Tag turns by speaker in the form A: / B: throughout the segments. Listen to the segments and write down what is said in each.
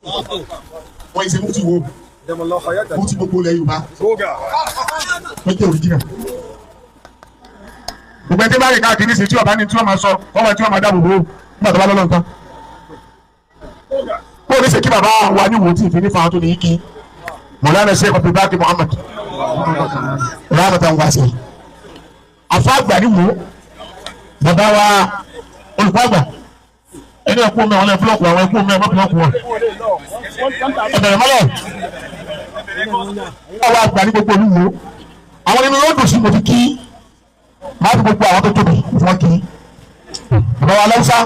A: Wọ́n yìí ṣe mufti wo, mufti gbogbo ilẹ̀ Yorùbá wọ́n jẹ́ òrìjìnà. Gbogbo ẹni tí bá rìn káàkiri ní ìsìn tí ọba ní tí wọ́n máa sọ, wọ́n máa tí wọ́n máa dáàbò bò ó nígbà tó bá lọ́lọ́ nǹkan. Bó o ní ṣe kí bàbá wa ní wò ó tí ì fi ní fa tó ní kí Mọ̀lánà Sheikh Abdulbaki Muhammad rahmatan wasi'a. Àfa àgbà ní wò ó, bàbá wa olùkọ́ àgbà, ẹni ẹ̀kú mẹ́ wọn lẹ́ búlọ̀kù àwọn ẹ̀kú mẹ́ wọn búlọ̀kù wọn. Ẹ̀bẹ̀rẹ̀ mọ́lẹ̀ àwọn àgbà ní gbogbo olúwo àwọn nínú yóò dùn sí. Mo fi kí máa fi gbogbo àwọn tó tóbi fún wọn kí bàbá wa aláwùsá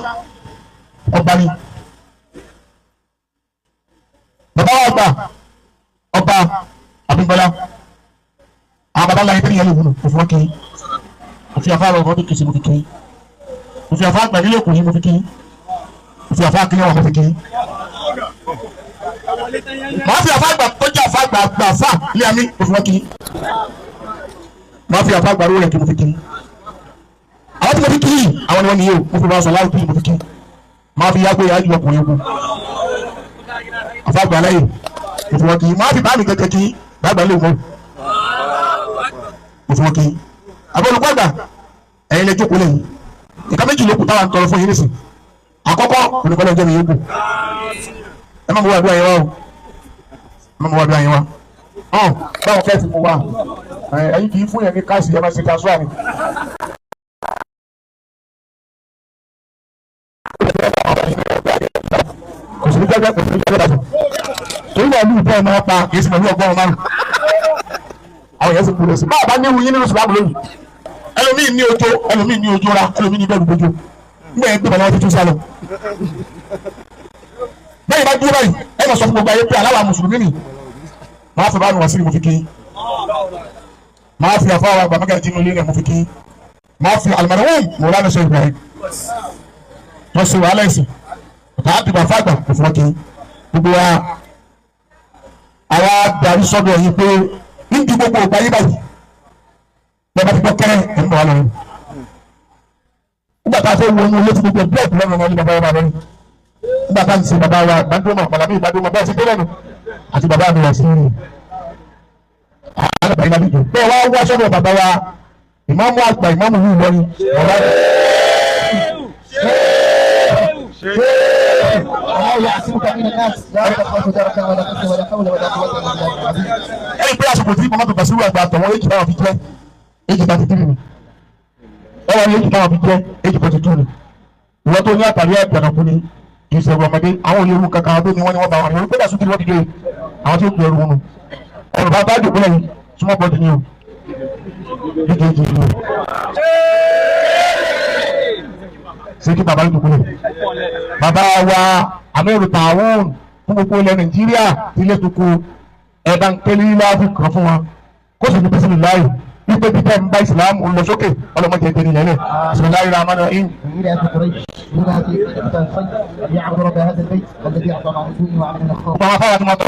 A: ọba ni bàbá wa àgbà ọba Abímbọ́lá, àwọn bàbá ńlá yẹn tẹ́lẹ̀ yẹn lè wúlò mo fi wọn kí. Mo fi àfa àwọn ọmọdé kìsì mo fi kí. Mo fi àfa àgbà nílé kò ní mo fi kí. Mo fi àfa akínyẹ̀wò mo fi kí. Màá fi àfa àgbà tó jẹ́ àfa àgbà àgbà àfa ilé àmì mo fi wọn kí. Màá fi àfa àgbà rẹ̀ kí mo fi kí. Àwọn tí mo fi kí yìí, àwọn ni wọ́n ní yìí o. Mo fi bá aṣọ láwùjọ mo fi kí. Màá fi yàgbé yàgbé ọkùnrin ogun àfa àgbà láyè mo fi wọn kí. Màá fi bá mi kẹ̀kẹ́ kí bàgbà lè mọ mo fi wọn kí. Àbọ̀ olùkọ́ àgbà, ẹ̀yin lè jókòó lẹ́yìn. Nǹkan méjì ló kù táwa ń tọrọ fún yín nísìn. Àkọ́kọ́, olùkọ́ lọ́jọ́ mi yóò kù. Ẹ má mú wá àdúrà yẹn wá o, ẹ má mú wá àdúrà yẹn wá. Ọ̀n báwo fẹ́ fi mú wá? Ẹ̀yin kì í fún yẹn ní káàsì, ẹ má ṣe transfer ni. Kò sí ní gbẹ́gbẹ́, kò sí ní gbẹ́gbẹ́ dàtọ̀ torí náà ní ìfẹ́ ẹ̀ máa pa kì í sì pẹ̀lú ọgbọ́n márùn àwọn yẹn sì kúrò sí. Báwa bá ní ìwúyín nínú sùlámù lónìí, ẹlòmíì ní ojo, ẹlòmíì ní ojo ra, ẹlòmíì ní bẹ́ẹ̀ gbójú nígbà yẹn gbé bàbá wọn tuntun sálọ. Bẹ́ẹ̀ bá dúró báyìí, ẹ lọ sọ fún gbogbo ayé pé aláwa mùsùlùmí ni. Máa fi bánu wá sí ni mo fi kí. Máa fi àfọwọ́ àgbà mẹ́kà jí nílé rẹ̀ mo fi kí. Máa fi alimariwum mọ̀lánà ṣe Ibrahim wọ́n ṣe wàhálà ẹ̀sìn ọ̀tá àdìgbà fàgbà kò fún wọn kí. Gbogbo wa àwa darí sọ́dọ̀ yìí pé níbi gbogbo ògbà yìí báyìí, bẹ́ẹ̀ bá ti gbọ́ kẹ́rẹ́ ẹ̀ ń bọ̀ wá lọ́wọ́. Nígbà tá a fẹ́ wọnú ilé tí gbogbo búlọ̀kù lọ́nà wọn ní bàbá wa lọ́nà, nígbà tá a ń sin bàbá wa gbàdúrà màlàmí gbàdúrà bẹ́ẹ̀ ti dé lẹ́nu àti bàbá mi wà sí rí àwọn àgbà ìlànà bẹ́ẹ̀ wá wá sọ́dọ̀ bàbá wa ìmáàmù àgbà, ìmáàmù yìí lọ́rin bàbá
B: الله يعصمك من الناس لا تخاف دركا ولا قوة ولا حول ولا قوة إلا بالله العظيم.
A: Ẹni pé àsìkò tí mọ́mọ́tò Basiru àgbà àtọ̀wọ́n èjì táwọn fi jẹ́ èjì 33 ni, ẹ wà ní èjì táwọn fi jẹ́ èjì 42 ni. Ìwọ́n tó ní àtàrí àjànàkú ni, kì í ṣe ẹrù ọmọdé. Àwọn òye ewu kankan tó ní wọ́n ní wọ́n bá wọn ní wọ́n gbọ́dọ̀ sókè wọ́n ti dé àwọn tí ó gbé ẹrù wọn nù. Ọ̀rọ̀ bá bá dòkú lẹ́yìn súnmọ́ bọ́dì ni o, díje èjì ni o. Ṣé kí bàbá dòkú lẹ̀ bàbá wa amẹ́rù tààwọn fún gbogbo ilẹ̀ Nàìjíríà ilé tó kú, ẹ bá ń kélé láàfin kan fún wa kó sì ní bísí láàyè wípé bíbẹ́ ń bá ìsìlámù ń lọ sókè ọlọ́mọdé ẹgbẹ́ nílẹ̀ lẹ̀ bismillahir rahmanir rahim.
B: إلى قريش هنا في الخير ليعبدوا رب هذا البيت الذي أعطاهم من جوع وآمنهم من خوف.
A: Gbogbo àwọn afáwọn àti mọ́tò.